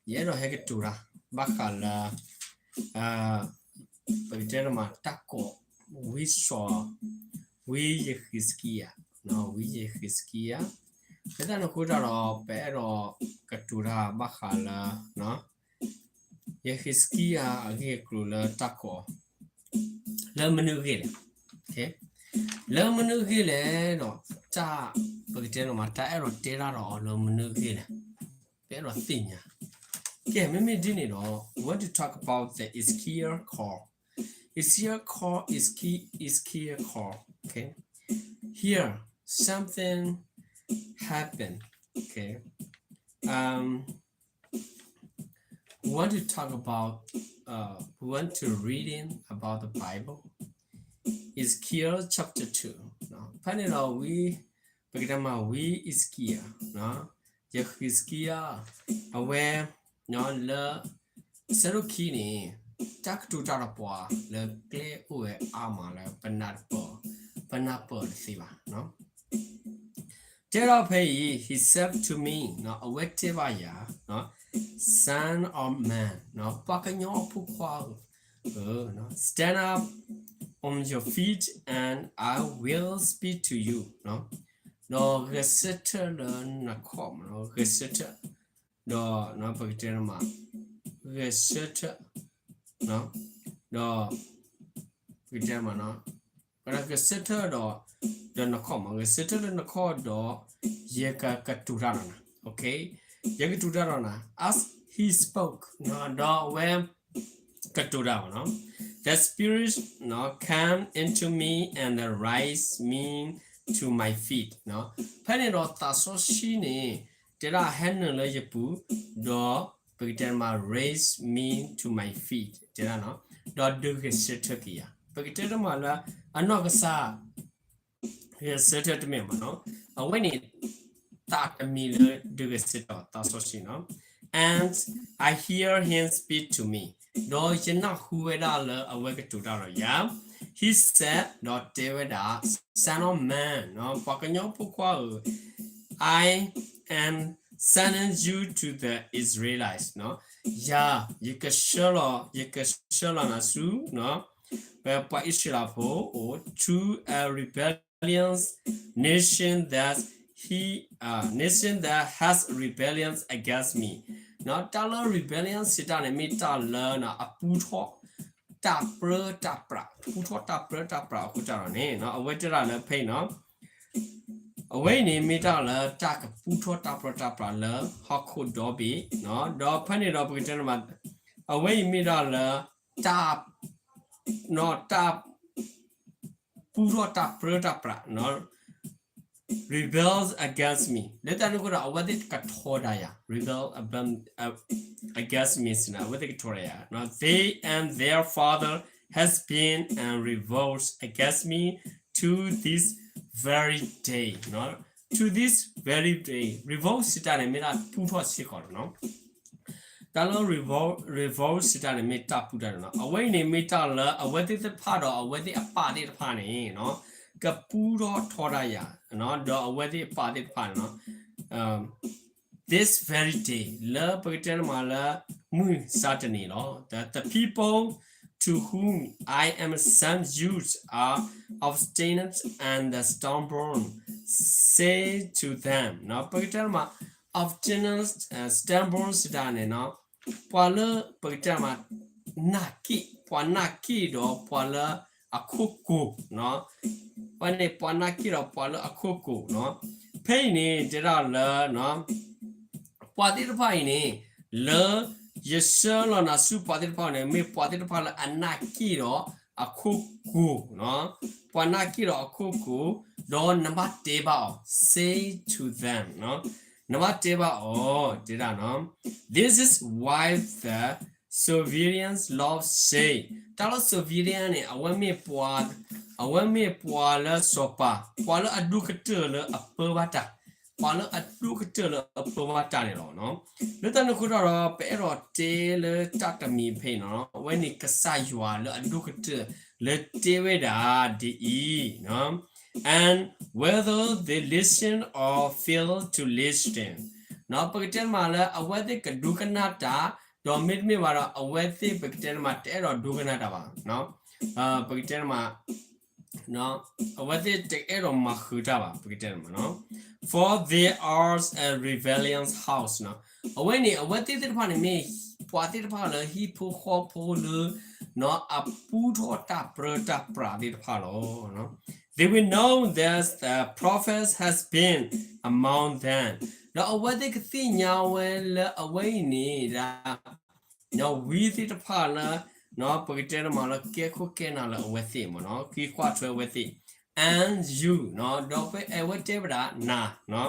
ယအဲၣ်ဒိးဟဲကတိၤတၢ် ဘၣ်ဃးလၢ ပကတဲတမး တၢ်ကိး ဝံစီၤ ဝံယဃံးစကံယၤ, ဝံယဃံးစကံယၤ, လၢတၢ်န့ၣ်အဃိတၢ်ဒီး ပအဲၣ်ဒိးကတိၤတၢ်ဘၣ်ဃးလၢ ယဃံးစကံယၤအဂ့ၢ်အကျိၤလၢတၢ်ကိး လၢမနုၤအဂ့ၢ်လဲၣ်, လၢမနုၤအဂ့ၢ်လဲၣ်ဒီး တၢ် ပကတဲလီၤမး တၢ်အဲၣ်ဒိးတဲတၢ်ဒီးအီၤလၢမနုၤအဂ့ၢ်လဲၣ်, ပအဲၣ်ဒိးသ့ၣ်ညါ, ကဲ မ့မ့ၢ်ဒ်န့ၣ်ဒီး we want to talk about the Ezekiel call, Ezekiel call, Eze- Ezekiel call, okay, here something happened, okay, um, we want to talk about, uh, we want to reading about the Bible, Ezekiel chapter two, ဖဲန့ၣ်ဒီးဝံ ပကတဲမးဝံ Ezekiel, ယဃံးစကံယၤ, အဝဲ လၢ အဆၢဒိၣ်ခံန့ၣ် တၢ်ကတိၤတၢ်ဒီးပှၤလၢကျဲအိၣ်ဝဲအါမးလၢပနၢ်ပၢၢ်, ပနၢ်ပၢၢ်တသ့ဘၣ်. တဲဒီးဖဲအံၤ he said to me, အဝဲတဲဘၣ်ယၤ, son of man, ပှၤကညီဖိခွါဧၢ, stand up on your feet and I will speak to you, ဒီးဂဲၤဆၢထၢၣ်လၢနခီၣ်မး, ဂဲၤဆၢထၢၣ်, ဒီး ပကတဲမး ဂဲၤဆၢထၢၣ်, ဒီး ပကတဲမး ဂဲၤဆၢထၢၣ်ဒီး ဒီးနခီၣ်မး, ဂဲၤဆၢထၢၣ်လၢနခီၣ်ဒီး ယကကတိၤတၢ်ဒီးနၤ, ယကတိၤတၢ်ဒီးနၤ, as he spoke, ဒီးအဝဲ ကတိၤတၢ်မး, the spirit came into me and raised me to my feet, ဖဲန့ၣ်ဒီးသးစီဆှံန့ၣ် တဲဒၣ်ဟဲနုာ်လၢယပူၤ, ဒီး ပကတဲမး raise me to my feet တဲဒၣ်, ဒီးဒုးဂဲၤဆၢထၢၣ်က့ၤယၤ, ပကတဲတမးလၢ အနီၢ်ကစၢ် ဂဲၤဆၢထၢၣ်တမ့ၢ်ဘၣ်နီၤ, အဝဲန့ၣ် သးတမံၤလၢဒုးဂဲၤဆၢထၢၣ်သးစီဆှံနီၤ, and I hear him speak to me, ဒီးယနၢ်ဟူဝဲဒၣ်လၢအဝဲကတိၤတၢ်ဒီးယၤ, he said ဒီးတဲဝဲဒၣ်, son of man, ပှၤကညီဖိခွါဧၢ, I am sending you to the Israelites, ယၤ ယကဆှၢလီၤ, ယကဆှၢလီၤနၤဆူ ပှၤအံၣ်စရ့လးဖိအိၣ် to a rebellious nation that he, uh, nation that has rebellions against me, တၢ်လၢ rebellion စံးတၢ်န့ၣ် မ့ၢ်တၢ်လၢအပူထီၣ် တၢ်ပြၢတၢ်ပြး, ပူထီၣ်တၢ်ပြၢတၢ်ပြးအဃိတၢ်ဒီးန့ၣ် အဝဲတဲဒၣ်လၢဖဲအံၤနီၤ, အဝဲအံၤန့ၣ်မ့ၢ်တၢ်လၢတၢ်ကပူထီၣ်တၢ်ပြၢတၢ်ပြးလၢဟီၣ်ခိၣ်ဒီဘ့ၣ်, ဒီးဖဲန့ၣ်ဒီးပကတဲန့ၣ်မး, အဝဲအံၤမ့ၢ်တၢ်လၢ တၢ် တၢ် ပူထီၣ်တၢ်ပြၢတၢ်ပြး rebels against me, လၢတၢ်န့ၣ်အဃိဒီး အဝဲသ့ၣ်ကထီဒါယၤ, rebel against me စံးန့ၣ် အဝဲသ့ၣ်ကထီဒါယၤ, they and their father has been and revolts against me to this very day, to this very day, revolt စံးတၢ်န့ၣ် မ့ၢ်ဒၣ်ပူထီၣ်စ့ၢ်ကီးလီၤနီၤ. တၢ်လၢ revolt, revolt စံးတၢ်န့ၣ် မ့ၢ်တၢ်ပူတၢ်န့ၣ်နီၤ. အဝဲအံၤန့ၣ်မ့ၢ်တၢ်လၢအဝဲသ့ၣ်တဖၣ်ဒီးအဝဲသ့ၣ်အပၢ်သ့ၣ်တဖၣ်န့ၣ် ကပူထီၣ်ထီဒါယၤ, ဒီးအဝဲသ့ၣ်အပၢ်သ့ၣ်တဖၣ်န့ၣ် this very day လၢပကတဲန့ၣ်မးလၢ မုၢ်စၤတနံၤလီၤ. The, the people to whom I am sent, youths are obstinate and stubborn, say to them, ပကတဲန့ၣ်မး obstinate and stubborn စံးတၢ်န့ၣ်နီၤ, ပှၤလၢပကတဲမး နာ်က့ၣ်, ပှၤနာ်က့ၣ်ဒီးပှၤလၢအခိၣ်ကိၤ, ပှၤန့ၣ် ပှၤနာ်က့ၣ်ဒီးပှၤလၢအခိၣ်ကိၤနီၤ. ဖဲအံၤန့ၣ် တဲဒၣ်လၢ ပှၤသ့ၣ်တဖၣ်အံၤန့ၣ် လၢယဆှၢလီၤနၤဆူပှၤသ့ၣ်တဖၣ်န့ၣ် မ့ၢ်ပှၤသ့ၣ်တဖၣ်လၢအနာ်က့ၣ်ဒီးအခိၣ်ကိၤနီၤ, ပှၤနာ်က့ၣ်ဒီးအခိၣ်ကိၤ, ဒီးနဘၣ်တဲဘၣ်အီၤ, say to them, နဘၣ်တဲဘၣ်အီၤ တဲဒၣ်နီၤ, this is why the Sovereign Lord say, တၢ်လၢ sovereign န့ၣ် အဝဲမ့ၢ်ပှၤ, အဝဲမ့ၢ်ပှၤလၢစီၤပၤ, ပှၤလၢအဒိၣ်ကတၢၢ်လၢအပၢဘၣ်တၢ်, ပှၤလၢအဒိၣ်ကတၢၢ်လၢအပၢဘၣ်တၢ်န့ၣ်လီၤ. လၢတၢ်န့ၣ်အဃိတၢ်ဒီး ပအဲၣ်ဒိးတဲလၢတၢ်တမံၤဖဲအံၤနီၤ, အဝဲန့ၣ်ကစၢ်ယွၤလၢအဒိၣ်ကတၢၢ်လၢတဲဝဲဒၣ်ဒ်အံၤ, and whether they listen or fail to listen, ပကတဲတမးလၢအဝဲသ့ၣ်ကဒိကနၣ်တၢ်, ဒီးမ့တမ့ၢ်ဘၣ်ဒီး အဝဲသ့ၣ်ပကတဲတမးတအဲၣ်ဒိးဒိကနၣ်တၢ်ဘၣ်. ပကတဲတမး အဝဲသ့ၣ်တအဲၣ်ဒိးမၤဃုာ်တၢ်ဘၣ် ပကတဲန့ၣ်မးနီၤ. For they are a rebellious house နီၤ. အဝဲန့ၣ် အဝဲသ့ၣ်သ့ၣ်တဖၣ်န့ၣ်မ့ၢ် ပှၤသ့ၣ်တဖၣ်လၢဟံၣ်ဖိဃီဖိလၢ နီၤ အပူထီၣ်တၢ်ပြၢတၢ်ပြးသ့ၣ်တဖၣ်လီၤ. They will know that the prophet has been among them ဒီးအဝဲသ့ၣ်ကသ့ၣ်ညါဝဲလၢအဝဲအံၤန့ၣ်ဒၣ် နီၤ ဝံသ့ၣ်တဖၣ်လၢ နီၤ ပကတဲတမးလၢကဲခိၣ်ကဲနၢ်လၢအဝဲသ့ၣ်မးနီၤ က့ၤကွၢ်ထွဲအဝဲသ့ၣ် and you နီၤ ဒီးပအဲၣ်ဝဲတဲဝဲဒၣ်နၤ နီၤ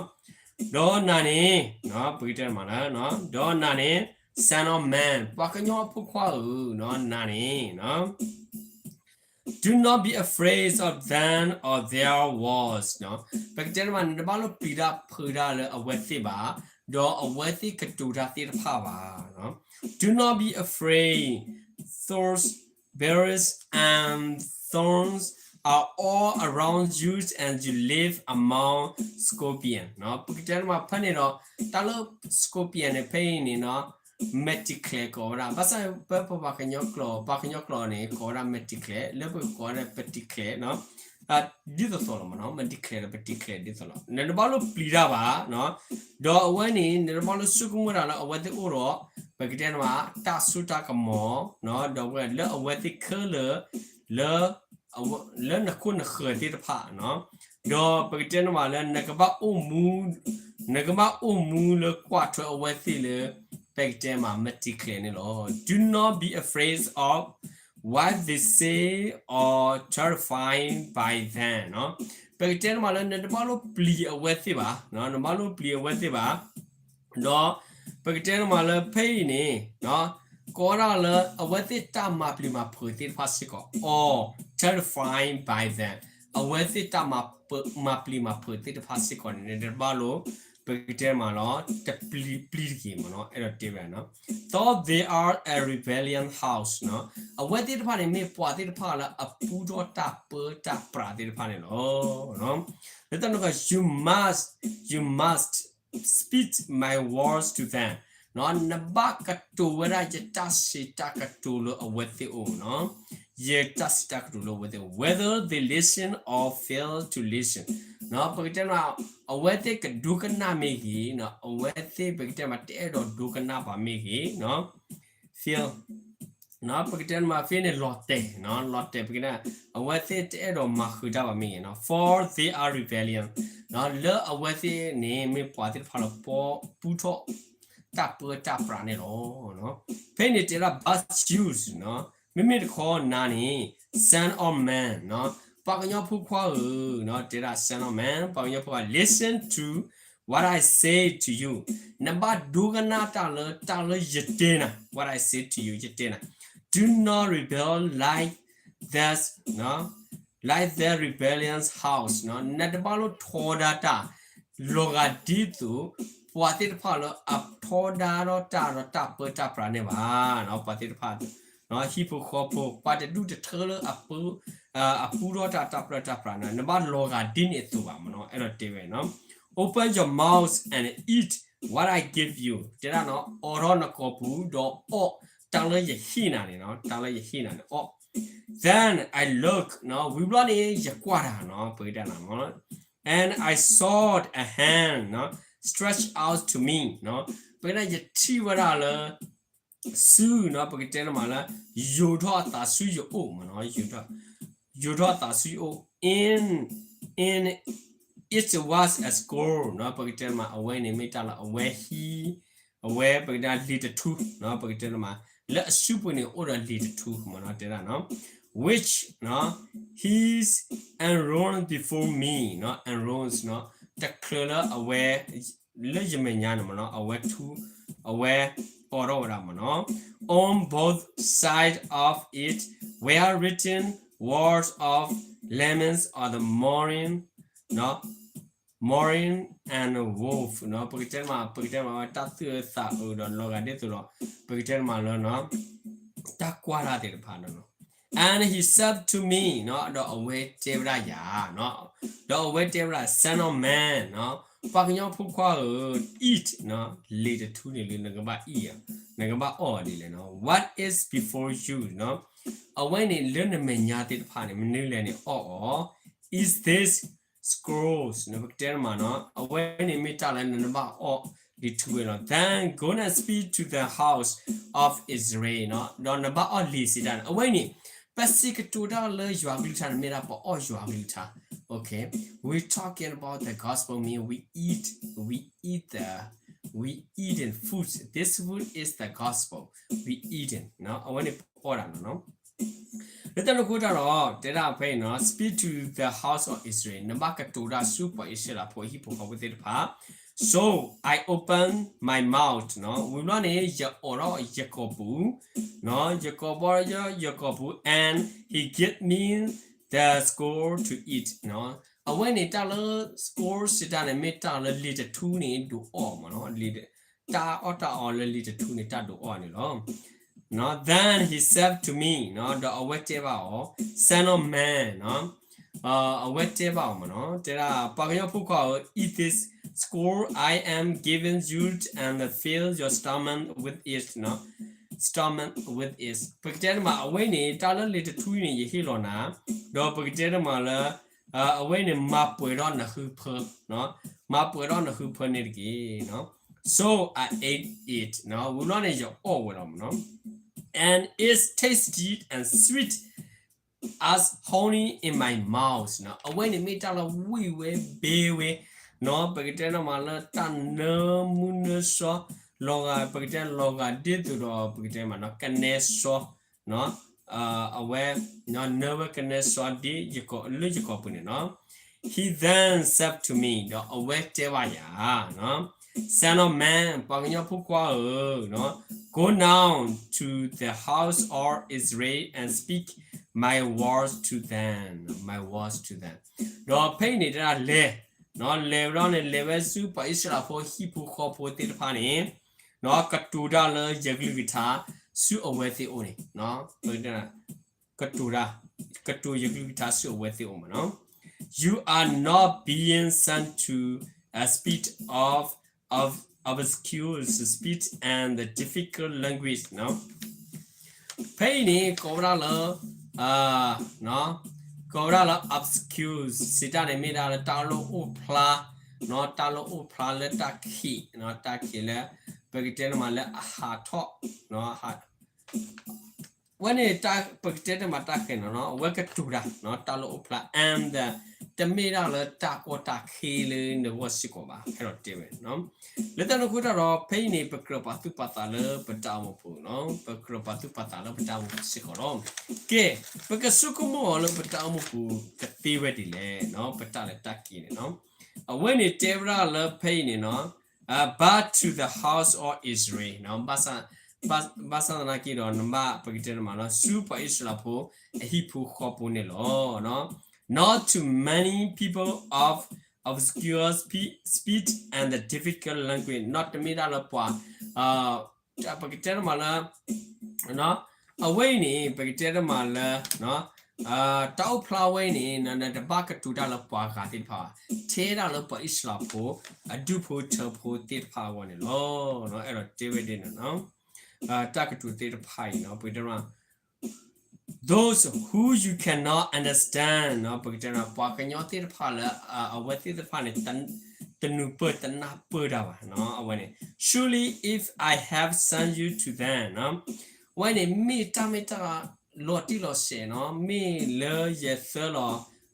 ဒီးနၤန့ၣ် နီၤ ပကတဲတမးလၢ ဒီးနၤန့ၣ် son of man ပှၤကညီဖိခွါဧၢ နီၤ နၤန့ၣ် Do not be afraid of them or their words နီၤ ပကတဲတမး နတဘၣ်လိၣ်ပျံၤတၢ်ဖုးတၢ်လၢအဝဲသ့ၣ်ဘၣ်, ဒီးအဝဲသ့ၣ်ကတိၤတၢ်သ့ၣ်တဖၣ်ဘၣ်. Do not be afraid, those berries and thorns are all around you and you live among scorpion နီၤ ပကတဲတမးဖဲန့ၣ်ဒီး တၢ်လၢ scorpion န့ၣ် ဖဲအံၤန့ၣ်နီၤ မ့ၢ်တံၤချဲးကိးဝဲဒၣ် ဘၣ်ဆၣ်ပပှၤကညီကျိာ် ပှၤကညီကျိာ်န့ၣ် ကိးဝဲဒၣ်မ့ၢ်တံၤချဲး လၢပကကိးဝဲဒၣ်ပတံၤချဲးနီၤ ဒ်သိးသိးလီၤမးနီၤ မ့ၢ်တံၤချဲးဒီးပတံၤချဲးဒ်သိးလီၤ နတဘၣ်လိၣ်ပျံၤတၢ်ဘၣ်နီၤ ဒီးအဝဲန့ၣ် နတဘၣ်လိၣ်ဆိကမိၣ်တၢ်လၢအဝဲသ့ၣ်အိၣ်ဒီး ပကတဲတမး တၢ်စိတၢ်ကမီၤနီၤ ဒီးဝဲလၢအဝဲသ့ၣ်ခဲလၢာ် လၢ လၢနခိၣ်နဃၢၤသ့ၣ်တဖၣ်နီၤ ဒီးပကတဲတမးလၢနကဘၣ်အိၣ်မူ နကဘၣ်အိၣ်မူလၢကွၢ်ထွဲအဝဲသ့ၣ်လၢ ပကတဲမးမ့ၢ်တံၤချဲးန့ၣ်လီၤ. Do not be afraid of what they say or terrified by them နီၤ ပကတဲတမးလၢနတဘၣ်လိၣ်ပျံၤအဝဲသ့ၣ်ဘၣ် နဘၣ်လိၣ်ပျံၤအဝဲသ့ၣ်ဘၣ် ဒီးပကတဲတမးလၢဖဲအံၤန့ၣ် ကိးဝဲဒၣ်လၢအဝဲသ့ၣ်တၢ်မၤပျံၤမၤဖုးသ့ၣ်တဖၣ်စ့ၢ်ကီး or terrified by them အဝဲသ့ၣ်တၢ်မၤပျံၤမၤဖုးသ့ၣ်တဖၣ်စ့ၢ်ကီးန့ၣ် နတဘၣ်လိၣ် ပကတဲမးလီၤ တပျံၤတဂ့ၤမးနီၤ အဲၣ်ဒိးတဲဝဲနီၤ Though they are a rebellious house နီၤ အဝဲသ့ၣ်တဖၣ်န့ၣ်မ့ၢ်ပှၤသ့ၣ်တဖၣ်လၢအပူထီၣ်တၢ်ပၢတၢ်ပြးသ့ၣ်တဖၣ်န့ၣ်လီၤ. လၢတၢ်န့ၣ် you must, you must speak my words to them နီၤ နဘၣ်ကတိၤဝဲဒၣ်ယတၢ်စံးတၢ်ကတိၤလၢအဝဲသ့ၣ်အိၣ်နီၤ ယတၢ်စံးတၢ်ကတိၤလၢအဝဲသ့ၣ် whether they listen or fail to listen နီၤ ပကတဲမး အဝဲသ့ၣ်ကဒိကနၣ်မ့ၢ်ဂ့ၤနီၤ အဝဲသ့ၣ်ပကတဲမးတအဲၣ်ဒိးဒိကနၣ်ဘၣ်မ့ၢ်ဂ့ၤနီၤ fail နီၤ ပကတဲမး fail န့ၣ် လီၤတဲာ်နီၤ လီၤတဲာ် ပကတဲ အဝဲသ့ၣ်တအဲၣ်ဒိးမၤဃုာ်တၢ်ဘၣ်မ့ၢ်ဂ့ၤနီၤ for they are rebellion နီၤ လၢအဝဲသ့ၣ်န့ၣ် မ့ၢ်ပှၤသ့ၣ်တဖၣ်လၢပူထီၣ်တၢ်ပၢတၢ်ပြးန့ၣ်လီၤ. ဖဲန့ၣ်တဲဒၣ် but you နီၤ မ့မ့ၢ်တခီနၤန့ၣ် son of man နီၤ ပှၤကညီဖိခွါဧၢ နီၤ တဲဒၣ် son of man ပှၤကညီဖိခွါ listen to what I say to you နဘၣ်ဒိကနၣ်တၢ်လၢတၢ်လၢယတဲနၤ what I say to you ယတဲနၤ do not rebel like that နီၤ like that rebellious house နီၤ နတဘၣ်လိၣ်ထီဒါတၢ် လီၤဂာ်ဒ်သိး ပှၤသ့ၣ်တဖၣ်လၢအထီဒါဒီးတၢ်ဒီးတၢ်ပၢတၢ်ပြးန့ၣ်ဘၣ်နီၤ ပှၤသ့ၣ်တဖၣ် ဟံၣ်ဖိဃီဖိ ပှၤတဒူၣ်တထၢလၢ အပူထီၣ်တၢ်တၢ်ပြၢတၢ်ပြးန့ၣ် နဘၣ်လီၤဂာ်ဒ်န့ၣ်အသိးဘၣ်မးနီၤ အဲၣ်ဒိးတဲဝဲနီၤ Open your mouth and eat what I give you တဲဒၣ်နီၤ အိးထီၣ်နကိာ်ပူၤ ဒီးအီၣ်တၢ်လၢယဟ့ၣ်နၤန့ၣ်နီၤ တၢ်လၢယဟ့ၣ်နၤန့ၣ်အီၣ် Then I look နီၤ ဝံၤဘျီန့ၣ် ယကွၢ်တၢ်နီၤ ပကတဲနၤမး and I saw a hand နီၤ stretched out to me နီၤ ပကတဲယထံၣ်ဝဲဒၣ်လၢ ဆူနီၤ ပကတဲတမးလၢ ယိၤထီၣ်အသးဆူယအိၣ်မးနီၤ ယိၤထီၣ်အသးဆူယအိၣ် in, in it was a scroll နီၤ ပကတဲတမး အဝဲန့ၣ်မ့ၢ်တၢ်လၢအဝဲဟံး အဝဲပကတဲလံာ်တထူနီၤ ပကတဲတမး လၢအစုပူၤန့ၣ် အိၣ်ဒီးလံာ်တထူမးနီၤ တဲဒၣ်နီၤ which နီၤ he unrolled before me နီၤ unrolls နီၤ တချုးလၢအဝဲ လၢယမဲာ်ညါန့ၣ်မးနီၤ အဝဲထူ အဝဲအိးထီၣ်ဝဲဒၣ်မးနီၤ On both sides of it were written words of laments of the mourning, mourning and woe နီၤ ပကတဲတမး ပကတဲတမးဝဲတၢ်သူၣ်အၢသးအၢဒီးလီၤဂာ်ဒ်သိးဒီး ပကတဲတမးလၢ တၢ်ကွၢ်တၢ်သ့ၣ်တဖၣ်နီၤ And he said to me နီၤ ဒီးအဝဲတဲဝဲဒၣ်ယၤ ဒီးအဝဲတဲဝဲဒၣ် Son of man နီၤ ပှၤကညီဖိခွါဧၢ, eat လံာ်တထူန့ၣ်လၢနကဘၣ် eat ဧါ, နကဘၣ်အီၣ်ဒ်လဲၣ်နီၤ. What is before you နီၤ, အဝဲန့ၣ်လၢနမဲာ်ညါသ့ၣ်တဖၣ်န့ၣ် မနုၤလဲၣ်န့ၣ် အီၣ်အီၤ, eat this scrolls နီၤ, ပကတဲတမးနီၤ, အဝဲန့ၣ်မ့ၢ်တၢ်လၢနဘၣ်အီၣ်လံာ်ထူဝဲလီၤ. Then go and speak to the house of Israel နီၤ, ဒီးနဘၣ်အီၣ်လံာ်စံးတၢ်န့ၣ် အဝဲန့ၣ် ပစံးကတိၤတၢ်လၢယွၤကလုၢ်ကထါန့ၣ် မ့ၢ်ဒၣ်ပအီၣ်ယွၤကလုၢ်ကထါ. Okay, we talking about the gospel mean we eat, we eat the, we eating food. This food is the gospel. We eating နီၤ, အဝဲန့ၣ်ပအီၣ်တၢ်လီၤနီၤ. လၢတၢ်န့ၣ်အဃိတၢ်ဒီး တဲဒၣ်ဖဲအံၤနီၤ, speak to the house of Israel, နဘၣ်ကတိၤတၢ်ဆူပှၤအံၣ်စရ့လးဖိအဟံၣ်ဖိဃီဖိသ့ၣ်တဖၣ်. So I open my mouth နီၤ, ဝံၤဘျီန့ၣ် ယအိးထီၣ်ယကိာ်ပူၤ, ယကိာ်ဘီယကိာ်ပူၤ and he gave me the scroll to eat နီၤ. အဝဲန့ၣ်တၢ်လၢ scroll စံးတၢ်န့ၣ် မ့ၢ်တၢ်လၢလံာ်တထူန့ၣ် ဒိးအီၣ်မးနီၤ, တၢ်အီၣ်တၢ်အီလၢလံာ်တထူန့ၣ် တၢ်ဒိးအီၣ်န့ၣ်လီၤ. Then he said to me နီၤ, ဒီးအဝဲတဲဘၣ်အီၤ, Son of man နီၤ, အဝဲတဲဘၣ်အီၤမးနီၤ, တဲဒၣ် ပှၤကညီဖိခွါဧၢ, eat this scroll I am giving you and fill your stomach with it နီၤ, stomach with it. ပကတဲတမး အဝဲန့ၣ် တၢ်လၢလံာ်တထူအံၤန့ၣ် ယဟ့ၣ်လီၤနၤ, ဒီးပကတဲတမးလၢ အဝဲန့ၣ် မၤပှဲၤထီၣ်နဃုဖၢ, မၤပှဲၤထီၣ်နဃုဖၢန့ၣ်တက့ၢ်. So I ate it နီၤ, ဝံၤဘျီန့ၣ် ယအီၣ်ဝဲလီၤမးနီၤ. And it tasted and sweet as honey in my mouth နီၤ, အဝဲန့ၣ်မ့ၢ်တၢ်လၢဝံၣ်ဝဲဘ့ဝဲနီၤ, ပကတဲတမးလၢတၢ်နၢမူနၢဆှီ လီၤဂာ် ပကတဲလီၤဂာ်ဒ်သိးဒီး ပကတဲမးနီၤ ကနဲဆှီ အဝဲ နၢဝဲကနဲဆှီဒ် လၢယကိာ်ပူၤန့ၣ်နီၤ. He then said to me ဒီးအဝဲတဲဘၣ်ယၤ, Son of man ပှၤကညီဖိခွါဧၢ, go down to the house of Israel and speak my words to them, my words to them. ဒီးဖဲအံၤန့ၣ်တဲဒၣ်လဲၤ, လဲၤဝဲဒီးန့ၣ် လဲၤဝဲဆူပှၤအံၣ်စရ့လးဖိဟံၣ်ဖိဃီဖိသ့ၣ်တဖၣ်န့ၣ် ကတိၤတၢ်လၢယကလုၢ်ကထါဆူအဝဲသ့ၣ်အအိၣ်န့ၣ်, ကတိၤတၢ်, ကတိၤယကလုၢ်ကထါဆူအဝဲသ့ၣ်အအိၣ်မးနီၤ. You are not being sent to speak of, of obscure speech and the difficult language နီၤ. ဖဲအံၤန့ၣ် ကိးဝဲဒၣ်လၢ ကိးဝဲဒၣ်လၢ obscure စံးတၢ်န့ၣ်မ့ၢ်ဒၣ်လၢတၢ်လၢအိၣ်ဖျါ, တၢ်လၢအိၣ်ဖျါလၢတၢ်ခံး, တၢ်ခံးလၢ ပကတဲန့ၣ်မးလၢအဟးထီၣ်, ဝဲန့ၣ် ပကတဲန့ၣ်မးတၢ်ဃဲၤနီၤ, အဝဲကတိၤတၢ် တၢ်လၢအိၣ်ဖျါ and တမ့ၢ်ဒၣ်လၢတၢ်ကီတၢ်ခဲလၢနဂီၢ်စ့ၢ်ကီးဘၣ်, အဲၣ်ဒိးတဲဝဲ လၢတၢ်န့ၣ်အဃိတၢ်ဒီး ဖဲအံၤန့ၣ် ပကြၢးပာ်သူၣ်ပာ်သးလၢပတၢ်အိၣ်မူပူၤနီၤ, ပကြၢးပာ်သူၣ်ပာ်သးလၢပတၢ်အိၣ်မူပူၤစ့ၢ်ကီးလီၤ. ကဲ, ပကဆိကမိၣ်အီၤလၢပတၢ်အိၣ်မူပူၤကသ့ဝဲဒ်လဲၣ်နီၤ, ပတၢ်လဲၤတၢ်က့ၤန့ၣ်နီၤ. အဝဲန့ၣ်တဲဝဲဒၣ်လၢဖဲအံၤန့ၣ်နီၤ, But to the house of Israel နီၤ, ဘၣ်ဆၣ်သနာ်က့ဒီး နဘၣ်ပကတဲန့ၣ်မးလၢ ဆူပှၤအံၣ်စရ့လးဖိအဟံၣ်ဖိဃီဖိန့ၣ်လီၤ. Not to many people of obscure speech and the difficult language, not တမ့ၢ်ဒၣ်လၢပှၤ ပကတဲတမးလၢ အဝဲအံၤန့ၣ် ပကတဲတမးလၢ တၢ်အိၣ်ဖျါဝဲအံၤန့ၣ် နတဘၣ်ကတိၤတၢ်လၢပှၤဂၤသ့ၣ်တဖၣ်ဘၣ်, ထဲဒၣ်လၢပှၤအံၣ်စရ့လးဖိ အဒူၣ်ဖိထၢဖိသ့ၣ်တဖၣ်အဂီၢ်န့ၣ်လီၤ. အဲၣ်ဒိးတဲဝဲဒ်န့ၣ်နီၤ, တၢ်ကတိၤသ့ၣ်တဖၣ်အံၤနီၤ ပကတဲတမး those who you cannot understand နီၤ, ပကတဲတမး ပှၤကညီသ့ၣ်တဖၣ်လၢ အဝဲသ့ၣ်တဖၣ်န့ၣ် တနုၤပၢၢ်တနၢ်ပၢၢ်တၢ်ဘၣ်နီၤ, အဝဲန့ၣ် surely if I have sent you to them နီၤ, အဝဲန့ၣ် မ့ၢ်တၢ်မ့ၢ်တၢ်လီၤတံၢ်လီၤဆဲးနီၤ, မ့ၢ်လၢယသၢလီၤ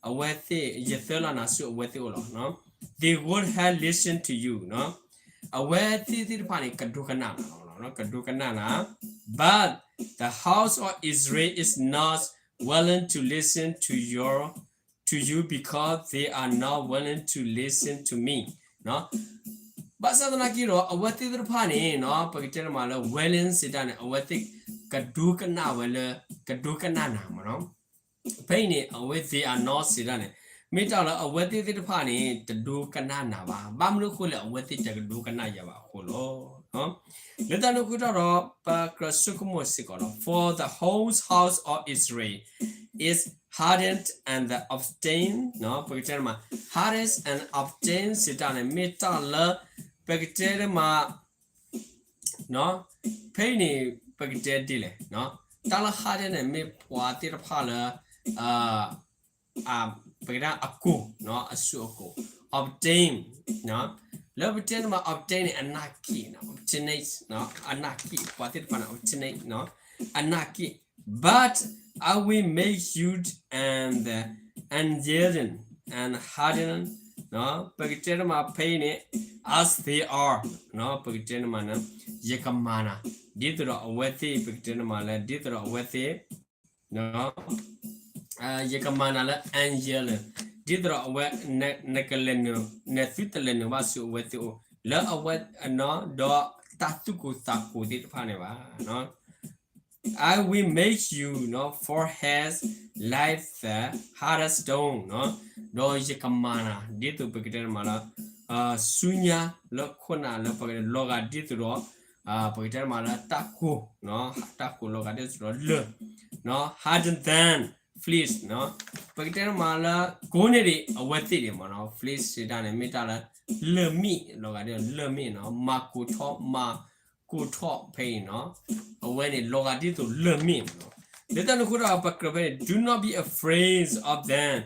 အဝဲသ့ၣ် ယသၢလီၤနၤဆူအဝဲသ့ၣ်အအိၣ်လီၤနီၤ, they would have listened to you နီၤ, အဝဲသ့ၣ်သ့ၣ်တဖၣ်န့ၣ် ကဒိကနၣ်နၤလီၤ, ကဒိကနၣ်နၤ, but the house of Israel is not willing to listen to your, to you because they are not willing to listen to me နီၤ, ဘၣ်ဆၣ်သနာ်က့ဒီး အဝဲသ့ၣ်သ့ၣ်တဖၣ်န့ၣ်နီၤ ပကတဲတမးလၢ willing စံးတၢ်န့ၣ် အဝဲသ့ၣ်ကဒိကနၣ်ဝဲလၢ ကဒိကနၣ်နၤမးနီၤ, ဖဲအံၤန့ၣ် အဝဲ they are not စံးတၢ်န့ၣ် မ့ၢ်တၢ်လၢအဝဲသ့ၣ်သ့ၣ်တဖၣ်န့ၣ် တဒိကနၣ်နၤဘၣ်, ဘၣ်မနုၤအဃိလဲၣ် အဝဲသ့ၣ်တကဒိကနၣ်ယၤဘၣ်အဃိလီၤ. လၢတၢ်န့ၣ်အဃိတၢ်ဒီး ပကြၢးဆိကမိၣ်စ့ၢ်ကီးလီၤ. For the whole house of Israel is hardened and obstinate, ပကတဲန့ၣ်မး hardened and obstinate စံးတၢ်န့ၣ် မ့ၢ်တၢ်လၢ ပကတဲန့ၣ်မး ဖဲအံၤန့ၣ် ပကတဲဒ်လဲၣ်, တၢ်လၢ hardened န့ၣ် မ့ၢ်ပှၤသ့ၣ်တဖၣ်လၢ ပကတဲအကိၢ်, အစိအကိၢ်, obstinate, လၢပတဲန့ၣ်မး obstinate န့ၣ် အနၢ်က့ၣ်, obstinate အနၢ်က့ၣ်, ပှၤသ့ၣ်တဖၣ်န့ၣ် obstinate အနၢ်က့ၣ်, but I will make you and unyielding and hardened, ပကတဲန့ၣ်မးဖဲအံၤန့ၣ် as they are, ပကတဲန့ၣ်မး ယကမၤနၤ ဒ်သိးဒီးအဝဲသ့ၣ်, ပကတဲန့ၣ်မးလၢ ဒ်သိးဒီးအဝဲသ့ၣ် ယကမၤနၤလၢ unyielding, ဒ်သိးဒီးအဝဲ နကလဲၤနုာ်, နသုတလဲၤနုာ်ဘၣ်ဆူအဝဲသ့ၣ်အိၣ်, လၢအဝဲ ဒီးတၢ်သူၣ်ကိၢ်သးကိၢ်သ့ၣ်တဖၣ်န့ၣ်ဘၣ်. I will make you foreheads like the hardest stone, ဒီးယကမၤနၤ ဒ်သိးပကတဲန့ၣ်မးလၢ ဆူညါလၢခိၣ်နၢ်လၢပကလီၤဂာ်ဒ်သိးဒီး ပကတဲန့ၣ်မးလၢတၢ်ကိၢ်, တၢ်ကိၢ်လီၤဂာ်ဒ်သိးဒီးလၢၢ်, harder than fleece, ပကတဲန့ၣ်မးလၢ ကိးန့ၢ်ဒံးအဝဲသ့ၣ်ဒံးမးနီၤ, fleece စံးတၢ်န့ၣ် မ့ၢ်တၢ်လၢ လၢၢ်မ့ၣ်, လီၤဂာ်ဒ်လၢၢ်မ့ၣ်နီၤ, မၤကိၢ်ထီၣ်, မၤကိၢ်ထီၣ်ဖဲအံၤနီၤ, အဝဲန့ၣ်လီၤဂာ်ဒ်သိးလၢၢ်မ့ၣ်မးနီၤ. လၢတၢ်န့ၣ်အဃိဒီး ပကြၢးဖဲန့ၣ် do not be afraid of them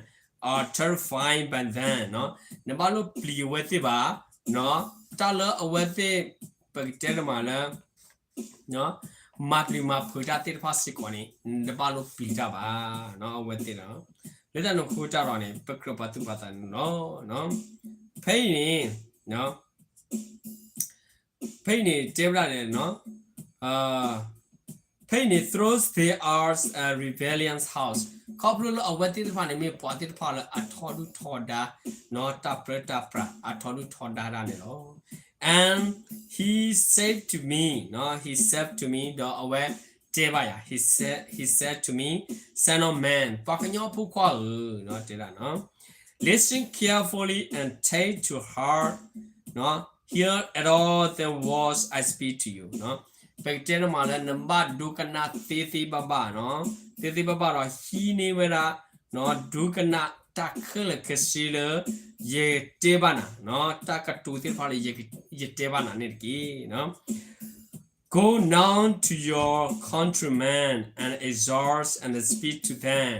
or terrified by them, နဘၣ်လိၣ်ပျံၤအဝဲသ့ၣ်ဘၣ်, တၢ်လၢအဝဲသ့ၣ် ပကတဲန့ၣ်မးလၢ မၤပျံၤမၤဖုးတၢ်သ့ၣ်တဖၣ်စ့ၢ်ကီးန့ၣ် နတဘၣ်လိၣ်ပျံၤတၢ်ဘၣ်, အဝဲသ့ၣ်ဒီး လၢတၢ်န့ၣ်အဃိတၢ်ဒီးန့ၣ် ပကြၢးပာ်သူၣ်ပာ်သးန့ၣ်လီၤ. ဖဲအံၤန့ၣ် ဖဲအံၤန့ၣ်တဲဝဲဒၣ်န့ၣ် ဖဲအံၤန့ၣ် through they are a rebellious house, ခီဖျိလၢအဝဲသ့ၣ်တဖၣ်န့ၣ် မ့ၢ်ပှၤသ့ၣ်တဖၣ်လၢအထီဒုၣ်ထီဒါ, တၢ်ပြၢတၢ်ပြး အထီဒုၣ်ထီဒါတၢ်န့ၣ်လီၤ. And he said to me, he said to me, ဒီးအဝဲတဲဘၣ်ယၤ, he said, he said to me, son of man, ပှၤကညီဖိခွါဧၢ, တဲဒၣ် listen carefully and take to heart, hear all the words I speak to you. ပကတဲန့ၣ်မးလၢ နဘၣ်ဒိကနၣ်သ့သ့ဘၣ်ဘၣ်, သ့သ့ဘၣ်ဘၣ်ဒီးဟံးန့ၢ်ဝဲဒၣ် ဒိကနၣ်တၢ်ခဲလၢာ်ခဲဆ့လၢ ယတဲဘၣ်နၤ, တၢ်ကတိၤသ့ၣ်တဖၣ်လၢ ယတဲဘၣ်နၤန့ၣ်တက့ၢ်. Go now to your countrymen and exhort and speak to them.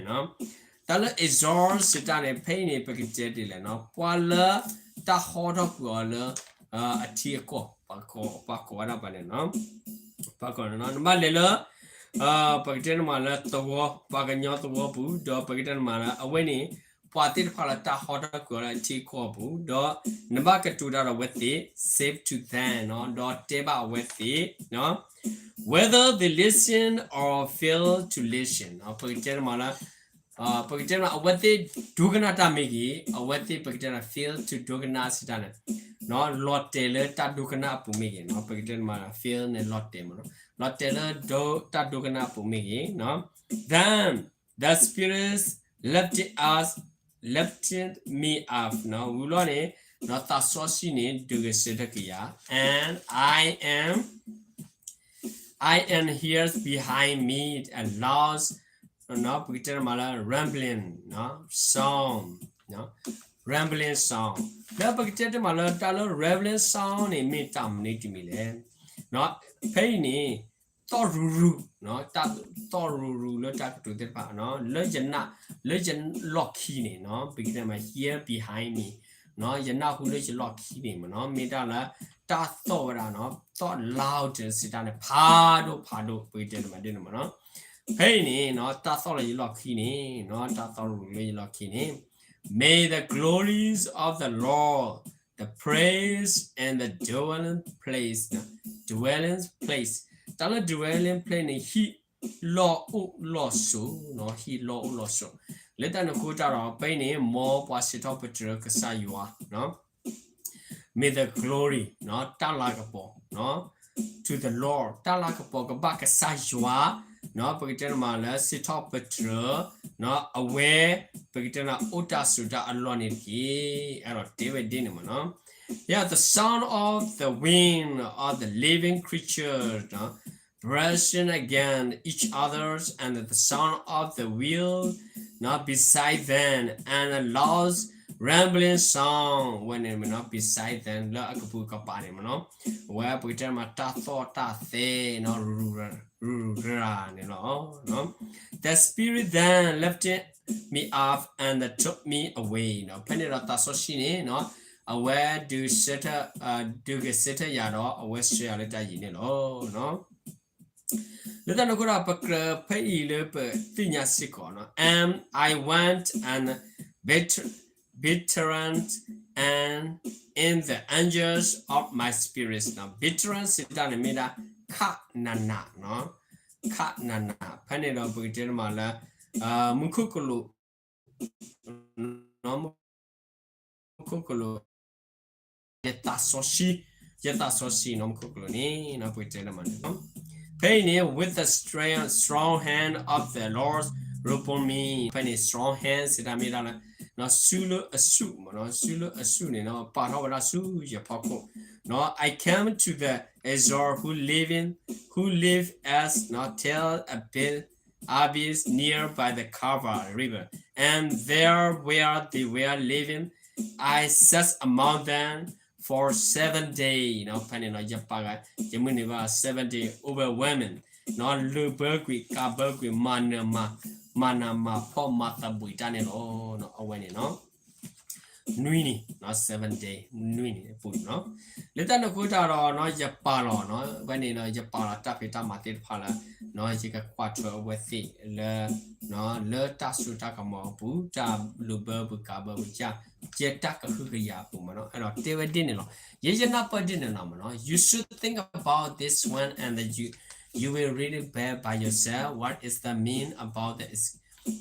တၢ်လၢ exhort စံးတၢ်န့ၣ် ဖဲအံၤန့ၣ် ပကတဲဒ်လဲၣ်, ပှၤလၢတၢ်ဟီထီၣ်ကွံာ်အီၤလၢ အထံအကီၢ်, ပှၤကိးဝဲဒၣ်ပှၤန့ၣ်, ပှၤကိးန့ၣ် နဘၣ်လဲၤလၢ ပကတဲန့ၣ်မးလၢသဝီ, ပှၤကညီသဝီပူၤ, ဒီးပကတဲန့ၣ်မးလၢ အဝဲန့ၣ် ပှၤသ့ၣ်တဖၣ်လၢတၢ်ဟီထီၣ်ကွံာ်အီၤလၢအထံအကီၢ်အပူၤ, ဒီးနဘၣ်ကတိၤတၢ်ဒီးအဝဲသ့ၣ်, say to them, ဒီးတဲဘၣ်အဝဲသ့ၣ် whether they listen or fail to listen, ပကတဲန့ၣ်မးလၢ ပကတဲန့ၣ် အဝဲသ့ၣ်ဒိကနၣ်တၢ်မ့ၢ်ဂ့ၤ, အဝဲသ့ၣ်ပကတဲန့ၣ် fail to ဒိကနၣ်စံးတၢ်န့ၣ် လီၤတဲာ်လၢတၢ်ဒိကနၣ်အပူၤမ့ၢ်ဂ့ၤ, ပကတဲန့ၣ်မး fail န့ၣ် လီၤတဲာ်မး, လီၤတဲာ်လၢတၢ်ဒိကနၣ်အပူၤမ့ၢ်ဂ့ၤ, then the Spirit lifted us, lifted me up, ဝံၤလီၤန့ၣ် ဒီးသးစီဆှံန့ၣ် ဒုးဂဲၤဆၢထၢၣ်က့ၤယၤ, and I am I am hears behind me a loud, ပကတဲတမးလၢ rumbling sound, rumbling sound, လၢပကတဲတမးလၢတၢ်လၢ rumbling sound န့ၣ် မ့ၢ်တၢ်မနုၤတမံၤလဲၣ်. ဖဲအံၤန့ၣ် သီၣ်ရူၤရူၤ, တၢ်သီၣ်ရူၤရူၤလၢတၢ်ကတိၤသ့ၣ်တဖၣ် လၢယနၢ်, လၢယလီၢ်ခံန့ၣ် ပကတဲတမး hear behind me, ယနၢ်ဟူလၢယလီၢ်ခံန့ၣ်မ့ၢ်နီၤ မ့ၢ်တၢ်လၢ တၢ်သီၣ်ဝဲဒၣ်နီၤ သီၣ် louder စံးတၢ်န့ၣ် ဖးဒိၣ်ဖးဒိၣ် ပကတဲတမးဒ်န့ၣ်မ့ၢ်နီၤ. ဖဲအံၤန့ၣ်နီၤ တၢ်သီၣ်လၢယလီၢ်ခံန့ၣ်နီၤ တၢ်သီၣ်ရူၤလၢယလီၢ်ခံန့ၣ် May the glories of the Lord, the praise and the dwelling place, dwelling place, တၢ်လၢ dwelling place န့ၣ် ဟံၣ်လီၢ်အိၣ်လီၢ်ဆိး, ဟံၣ်လီၢ်အိၣ်လီၢ်ဆိး, လၢတၢ်န့ၣ်အဃိတၢ်ဒီး ဖဲအံၤန့ၣ် မ်ပှၤစံးထီၣ်ပတြၢၤကစၢ်ယွၤ May the glory တၢ်လၤကပီၤ to the Lord တၢ်လၤကပီၤကဘၣ်ကစၢ်ယွၤ ပကတဲတမးလၢစံးထီၣ်ပတြၢၤ အဝဲ ပကတဲတမးအိၣ်တၢ်ဆိးတၢ်အလီၢ်န့ၣ်တက့ၢ်. အဲၣ်ဒိးတဲဝဲဒ်န့ၣ်မ့ၢ်နီၤ. Yeah, the sound of the wind of the living creatures, no? Brushing against each other's and the sound of the wheel, no, beside them and a loud rumbling sound ဝဲန့ၣ်မ့ၢ်နီၤ beside them လၢအကပုာ်ကပၤန့ၣ်မ့ၢ်နီၤ အဝဲပကတဲမးတၢ်သီၣ်တၢ်သဲနီၤ ရူၤရူၤရူၤရူၤရူၤန့ၣ်လီၤ. The spirit then lifted me up and took me away နီၤ ဖဲန့ၣ်ဒီးသးစီဆှံန့ၣ်နီၤ အဝဲဒုးဆၢထၢၣ် ဒုးဂဲၤဆၢထၢၣ်ယၤဒီး အဝဲဆှၢယၤလၢတၢ်ယံၤန့ၣ်လီၤ. လၢတၢ်န့ၣ်အဃိဒီး ပကြၢးဖဲအံၤလၢပသ့ၣ်ညါစ့ၢ်ကီးနီၤ And I went and bitter, bitter and in the anguish of my spirit နီၤ bitter စံးတၢ်န့ၣ်မ့ၢ်ဒၣ် ခးနးနးနီၤ ခးနးနး ဖဲန့ၣ်ဒီးပကတဲမးလၢ မူခိၣ်ကလူး မူခိၣ်ကလူး ယသးစီဆှံ ယသးစီဆှံနီၤ မူခိၣ်ကလူးန့ၣ် ပကတဲလၢမးန့ၣ် ဖဲအံၤန့ၣ် with the strong, strong hand of the Lord upon me ဖဲန့ၣ် strong hand စံးတၢ်မ့ၢ်ဒၣ်လၢ စုလၢအဆူၣ်မ့ၢ်နီၤ စုလၢအဆူၣ်န့ၣ်နီၤ ပာ်ထီၣ်ဝဲဒၣ်ဆူယဖီခိၣ်နီၤ I came to the Israel who live in, who live as not tell a bit Abis nearby the Kava River, and there where they were living, I sat among them for seven days နီၤ ဖဲန့ၣ်နီၤ ယပာ်ဂၤ ယမုၢ်နံၤဘၣ် seven day overwhelming နီၤ လုာ်ဘၢကွံာ် ကးဘၢကွံာ် မၤနၢၤမၤ မၤနးမၤဖှီၣ်မၤသဘှံးတၢ်န့ၣ်လီၤ အဝဲန့ၣ်နီၤ နွံနံၤနီၤ seven day နွံနံၤအပူၤနီၤ လၢတၢ်န့ၣ်အဃိတၢ်ဒီးနီၤ ယပာ်လီၤနီၤ ဝဲန့ၣ်ဒီး ယပာ်လီၤတၢ်ဖံးတၢ်မၤသ့ၣ်တဖၣ်လၢ ယကကွၢ်ထွဲအဝဲသ့ၣ်လၢ လၢတၢ်စိတၢ်ကမီၤအပူၤ တၢ်လုာ်ဘၢပူၤကးဘၢပူၤ ယတၢ်ကဟုကယာ်အပူၤမ့ၢ်နီၤ အဲၣ်ဒိးတဲဝဲဒ်န့ၣ်လီၤ ယဲယနၢ်ပၢၢ်ဒ်န့ၣ်လီၤမ့ၢ်နီၤ You should think about this one and you, you will read it back by yourself. What is the mean about the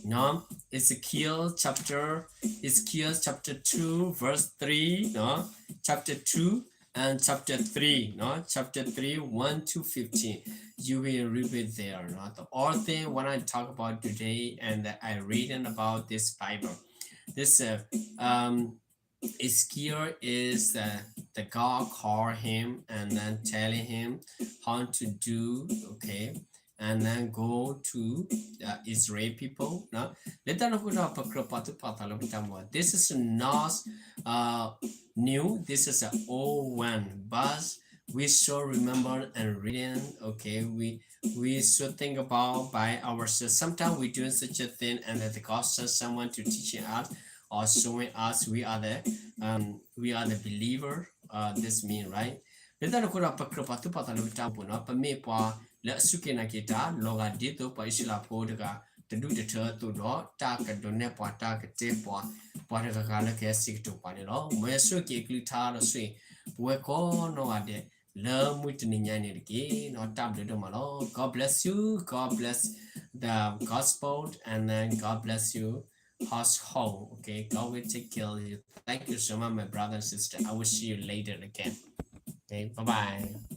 No, Ezekiel chapter, Ezekiel chapter two, verse three, no, chapter two and chapter three, no, chapter three, one to fifteen. You will read it there. No? The all thing what I talk about today and I reading about this Bible. This uh, um, Ezekiel is uh, the God call him and then telling him how to do, okay, and then go to the Israel people နီၤ လၢတၢ်န့ၣ်အဃိဒီး ပကြၢးပာ်သူၣ်ပာ်သးလၢပတၢ်မူ This is not uh, new, this is an old one, but we should remember and reading, okay, we we should think about by ourselves. Sometimes we doing such a thing and that God sends someone to teaching us or showing us we are the um, we are the believer. Uh, this mean, right? လၢတၢ်န့ၣ်အဃိဒီး ပကြၢးပာ်သူၣ်ပာ်သးလၢပတၢ်အိၣ်မူပူၤနီၤ ပမ့ၢ်ပှၤလၢအစူၢ်က့ၤနာ်က့ၤတၢ် လီၤဂာ်ဒ်သိးပှၤအံၣ်စရ့လးဖိတဂၤ တဒူၣ်တထၢအသိးဒီး တၢ်ကဒိးနဲၣ်ပှၤ တၢ်ကတဲပှၤ ပှၤတဂၤဂၤလၢကဟဲစံးကတိၤပှၤန့ၣ်လီၤ. မ်ယွၤဆိၣ်ဂ့ၤအကလုၢ်ကထါဒီးဆိၣ်ဂ့ၤ ပဝဲကိးနီၢ်ဂၤဒဲး လၢမုၢ်တနံၤညါန့ၣ်တက့ၢ်နီၤ တၢ်ဘျုးဒိၣ်မးလီၤ. God bless you, God bless the gospel, and then God bless you household. Okay, God will take care of you. Thank you so much, my brother and sister. I will see you later again. Okay, bye bye.